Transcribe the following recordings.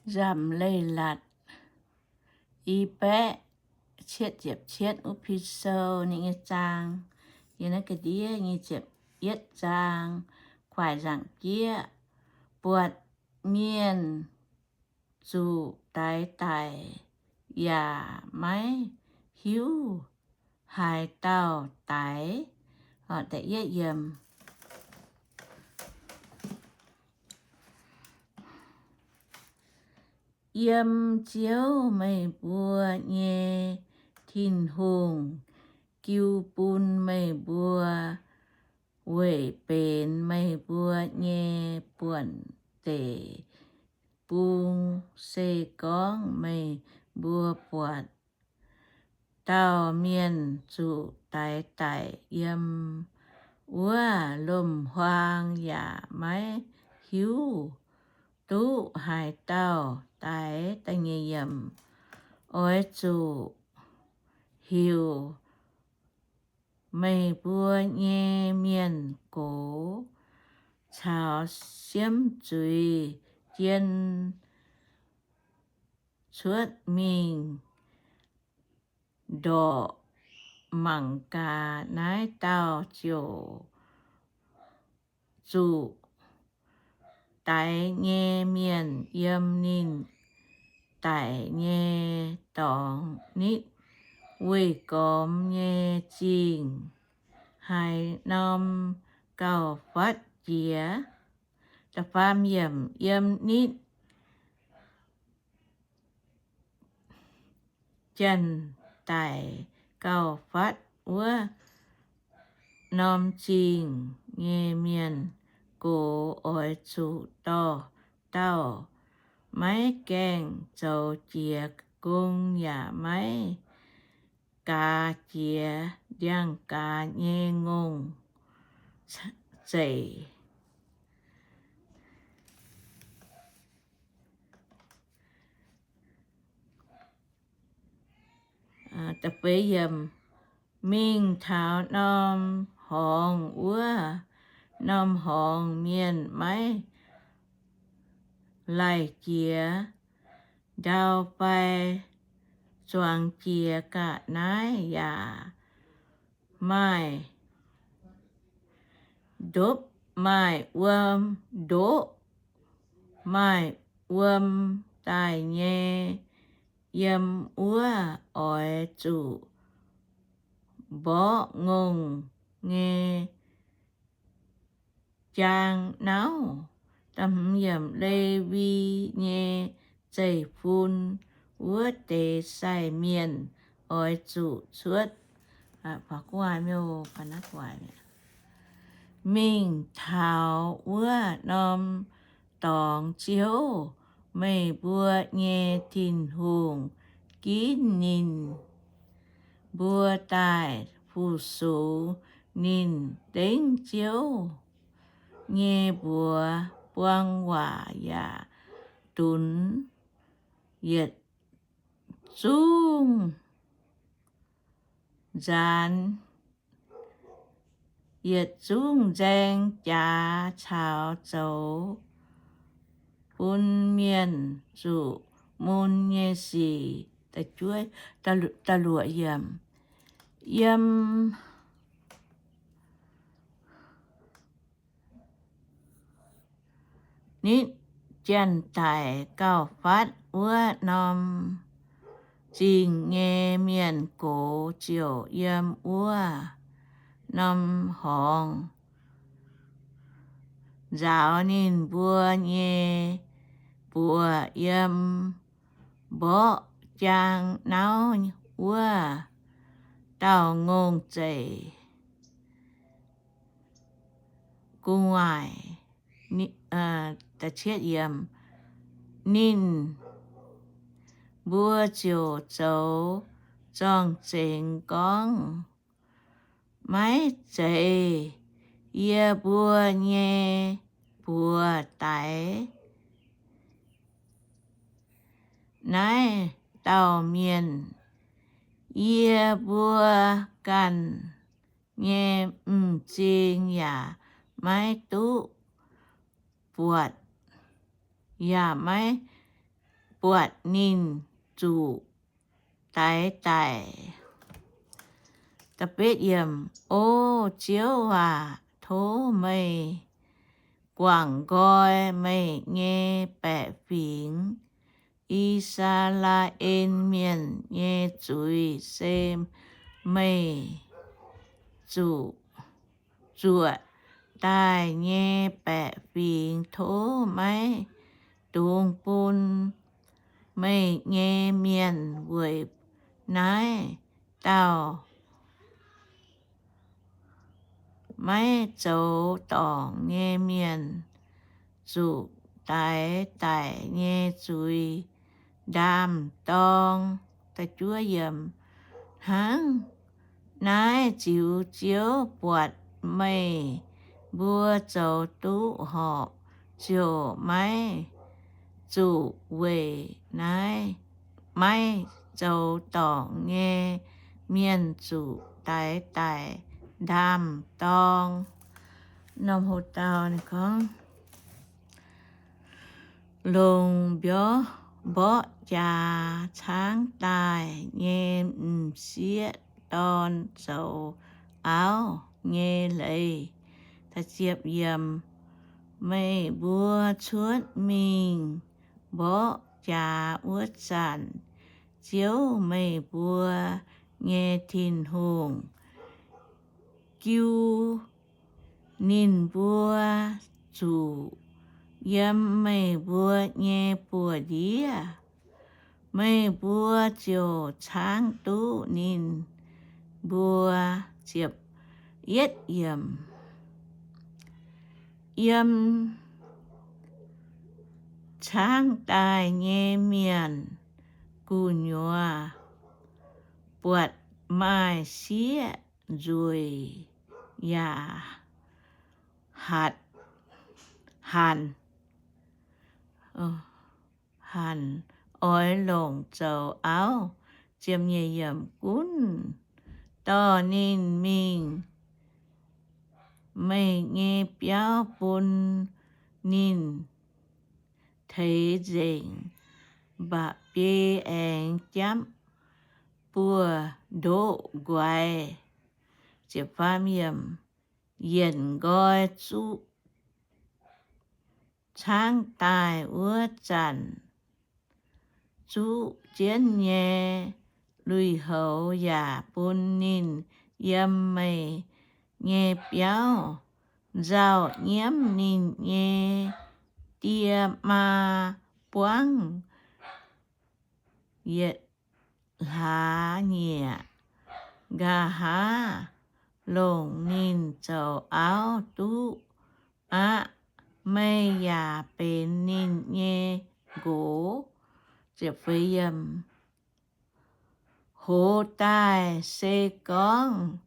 Nzamc Leiz-Latc i baeqv cietv ziepc cietv wuov pin sou ninh nyei zaang, yiem naaiv ga'ndiev nyic ziepc yietv zaang, guaaic nzaangc jieqv, buatc mienh zuqc daix daic yaac maiv hiuv haaix dauh daix. Yiem Ziouv, meih mbuo nyei Tin-Hungh, jiu bun meih mbuo, weic benx meih mbuo nyei buonc deic-bung. Se gorngv meih mbuo buatc dauh mienh zuqc daix daic yiem wuov lomc-huaang yaac maiv hiuv duqv haaix dauh daix, oix zuqc heuc meih mbuo nyei mienh gox caux siemv zuiz jien cuotv mingh ndorqc mangc gaax. Naaiv dauh ziouc zuqc daix nyei mienh yiem ninh daic nyei dorngx nitv weih gormx nyei zingh haaix norm gauh fatv jiex. Yiem nitv janx-daic gauh fatv wuov norm zingh nyei mienh gox oix zuqc dorh dauh maiv gaengh zoux jiex gong yaac maiv gaaz jiex ndiangx-gaaz nyei ngongh zeic. Mingh taux norm horngz wuov norm horngz mienh maiv laih jiex ndau fai zuangx jiex ga'naaiv yaac maaih ndopv maaih wuom, ndopv maaih wuom daaih nyei. Yiem wuov oix zuqc mborqv ngongh nyei jaang nauv. Lewi nyei zeiv-fun wuov deix sai mienh oix zuqc cuotv mingh taux wuov norm dorngx Ziouv, meih mbuo nyei Tin-Hungh, ginv ninh mbuo daaih fu-sux ninh, dengv Ziouv nyei mbuox, buang waac yaac dunx yietc zungv nzaanx, yietc zungv nzaeng jaax caux zoux bun mienh zuqc mun nyei sic. Yiem nitv janx-daic gauh fatv wuov norm zingh nyei mienh gox ziouc yiem wuov norm horngz nzaaux ninh mbuo nyei buoz yiem mborqv jaang nauv wuov dauh ngongh zeic gu'nguaaic. Ninh mbuo ziouc zoux zorng-zengx gorngv, Maiv zeiz yie mbuo nyei buoz daix naaiv dauh mienh. Yie mbuo ganh nyei m'zing yaac maiv duqv buatc, yaac maiv buatc ninh zuqc daix daic. O Ziouv aac, tov meih guangc nqoi meih nyei baeqc fingx, I^saa^laa^en Mienh, nyei zuiz, se meih zuqc zuoqc daaih nyei baeqc fingx. Tov maiv dungx bun meih nyei mienh weic naaiv dauh maiv zoux dorngc nyei mienh zuqc daix daic nyei zuiz ndaam-dorng. Hnangv naaiv Ziux Ziouv buatc meih mbuo zoux duqv horpc ziouc maiv zuqc weic naaiv maiv zoux dorngc nyei mienh zuqc daix daic ndaam-dorng. Norm hoc dauh ninh gorngv, longc mbiorqv mborqv jaax caangv daaih nyei m'sieqv dorn zoux auv nyei leiz. Meih mbuo cuotv mingh mborqv jaax wuov zanc, Ziouv, meih mbuo nyei Tin-Hungh, jiu ninh mbuo zuqc yiem meih mbuo nyei buoz-ndiev. Meih mbuo ziouc caangv duqv ninh mbuo. Yiem caangv daaih nyei mienh gu'nyuoz buatc maaih sieqv nzueic yaac hatc, hanc, hanc oix longc zoux auv. Gunv dorh ninh mingh meih nyei biauv bun ninh teix nzengc mba'biei aengx japv buoz-ndoqv nquaix. Yienc nqoi zuqv caangv daaih wuov zanc, zuqv jienv nyei lui-houx yaac bun ninh yiem meih nyei biauv nzauh nyiemv ninh nyei die maa buangv yietc hlaax nyieqc, nqa'haav longc ninh zoux auv duqv aqv. Meih yaac benx ninh nyei nqox. Hoz daaih se gorngv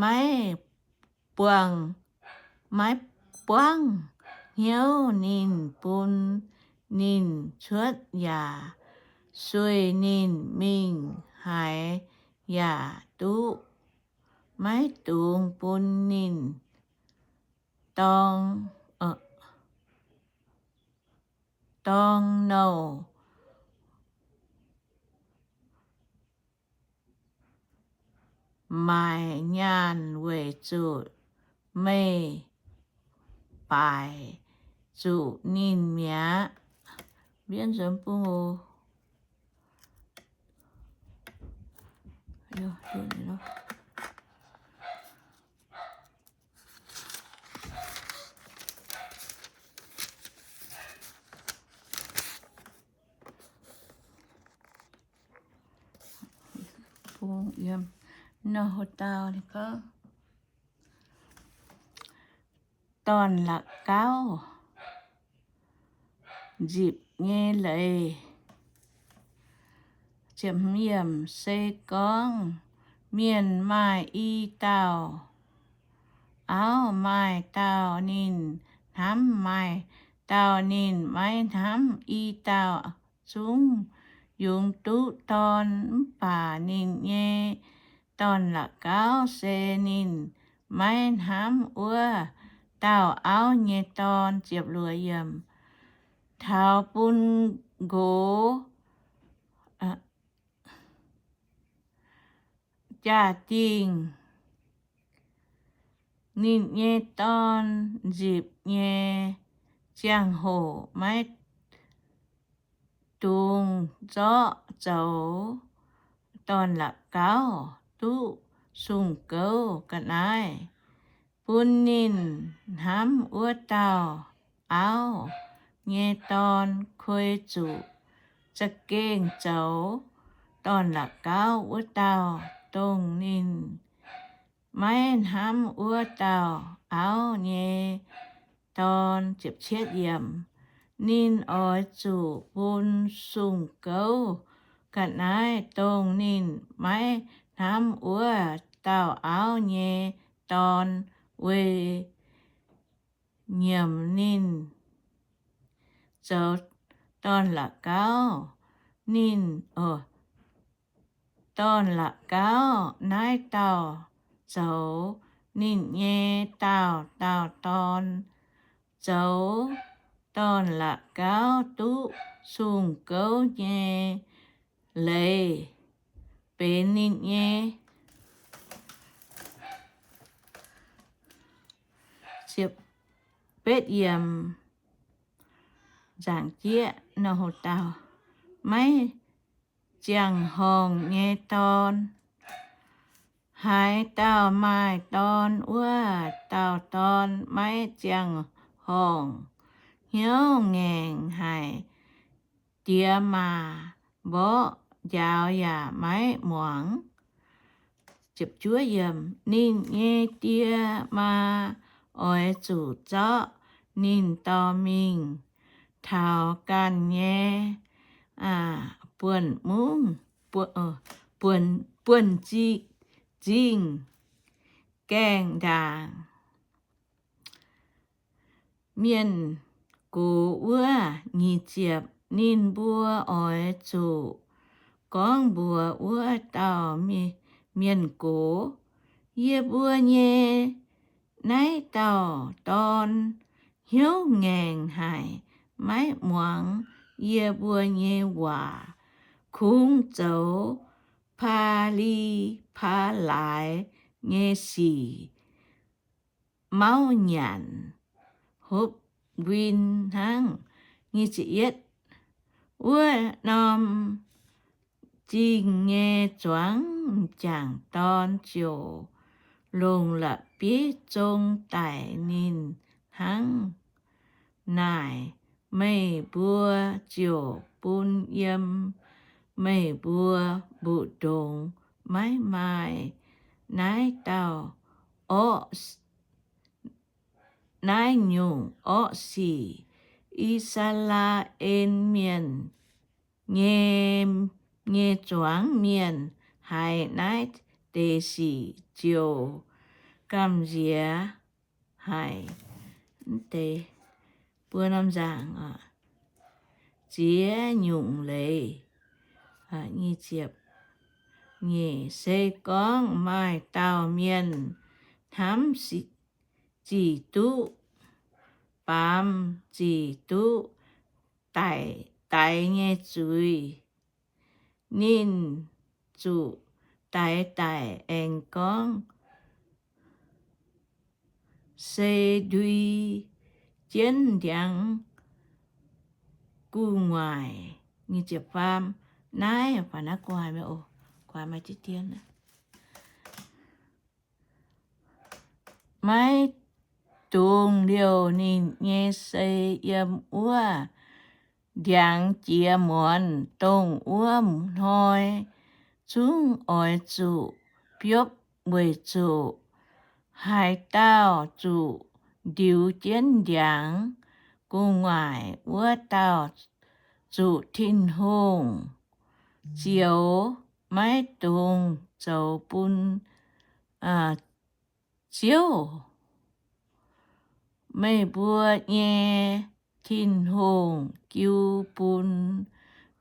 maiv buangv, maiv buangv hnyouv ninh, bun ninh cuotv yaac sueih ninh mingh haaix yaac duqv. Maiv dungx bun ninh dorng, dorng nouh maaic nyaanh, weic zuqc meih baaic zuqc ninh mi'aqv. Dorn-la'gauv nzipc nyei leiz. Se gorngv mienh maaih i dauh auv, maaih dauh ninh hnamv, maaih dauh ninh maiv hnamv. I dauh zungv yungz duqv dorn, mv baac ninh nyei dorn-la'gauv se ninh maiv hnamv wuov dauh auv nyei dorn. Taux bun nqox jaa-dingh. Ninh nyei dorn nzipc nyei ziangh hoc maiv dungx zorqv zoux dorn-la'gauv duqv sung-gouv ga'naaiv, bun ninh hnamv wuov dauh auv nyei dorn kuei zuqc za'gengh zoux dorn-la'gauv wuov dauh, dongh ninh maiv hnamv wuov dauh auv nyei dorn. Ninh oix zuqc bun sung-gouv ga'naaiv dongh ninh maiv hnamv wuov dauh auv nyei dorn, weic nyiemc ninh zoux dorn-la'gauv. Ninh, o, dorn-la'gauv naaiv dauh zoux ninh nyei dauh dauh dorn, zoux dorn-la'gauv duqv sung-gouv nyei leiz benx ninh nyei. Betv yiemc, nzaangc jieqv nor, houc dauh maiv ziangh horngc nyei dorn. Haaix dauh maaih dorn, wuov dauh dorn maiv ziangh horngc, hnyouv ngaengc haic, diex maac mborqv njaaux yaac maiv muangx. Ninh nyei die maa oix zuqc zorqv ninh dorh mingh taux ganh nyei buonv mungv, buonv, buonv zingh gaengh ndaangc mienh gox wuov. Nyic ziepc, ninh mbuo oix zuqc gorngv mbuox wuov dauh mienh gox, Yie mbuo nyei naaiv dauh dorn hnyouv ngaengc haic, maiv muangx yie mbuo nyei waac, kungx zoux paa li paa laaix nyei sic, mauv nyanc, hopv nquin hnangv. Wuov norm zingh nyei zuangx m'jangc dorn ziouc longc la'bieiv zong daic ninh hnangv naaic. Meih mbuo ziouc bun yiem meih mbuo mbu'ndongx maiv maaih naaiv dauh orqv, naaiv nyungc orqv sic. I^saa^laa^en Mienh nyei, nyei zuangx mienh haiz naaiv deix sic ziouc gamh nziex haic. Deix buo norm nzaangc, ziex nyungc leiz. Nyeic, se gorngv maaih dauh mienh hnamv zic duqv, baamz zic duqv daic, daix nyei zuiz, ninh zuqc daix daic. Aengx gorngv se ndui jienv ndiangx gu'nguaaic. Naaiv, maiv dungx liouh ninh nyei sei yiem wuov ndiangx jiex muonz, dongh wuov hnoi zungv oix zuqc biopv, weic zuqc haaix dauh zuqc ndiux jienv ndiangx gu'nguaaic, wuov dauh zuqc Tin-Hungh zioux, maiv dungx zoux bun Ziouv, meih mbuo nyei Tin-Hungh, jiu bun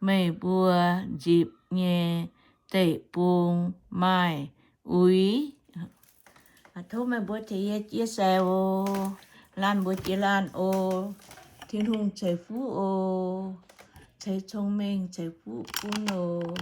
meih mbuo nzipc nyei deic-bung maaih uix. Tov meih mbuo tengx yie chia sẻ oc. Laanh mbuo jiex laanh oc. Tin-Hungh ceix fuqv oc. Ceix cong-mengh ceix fuqv bun oc.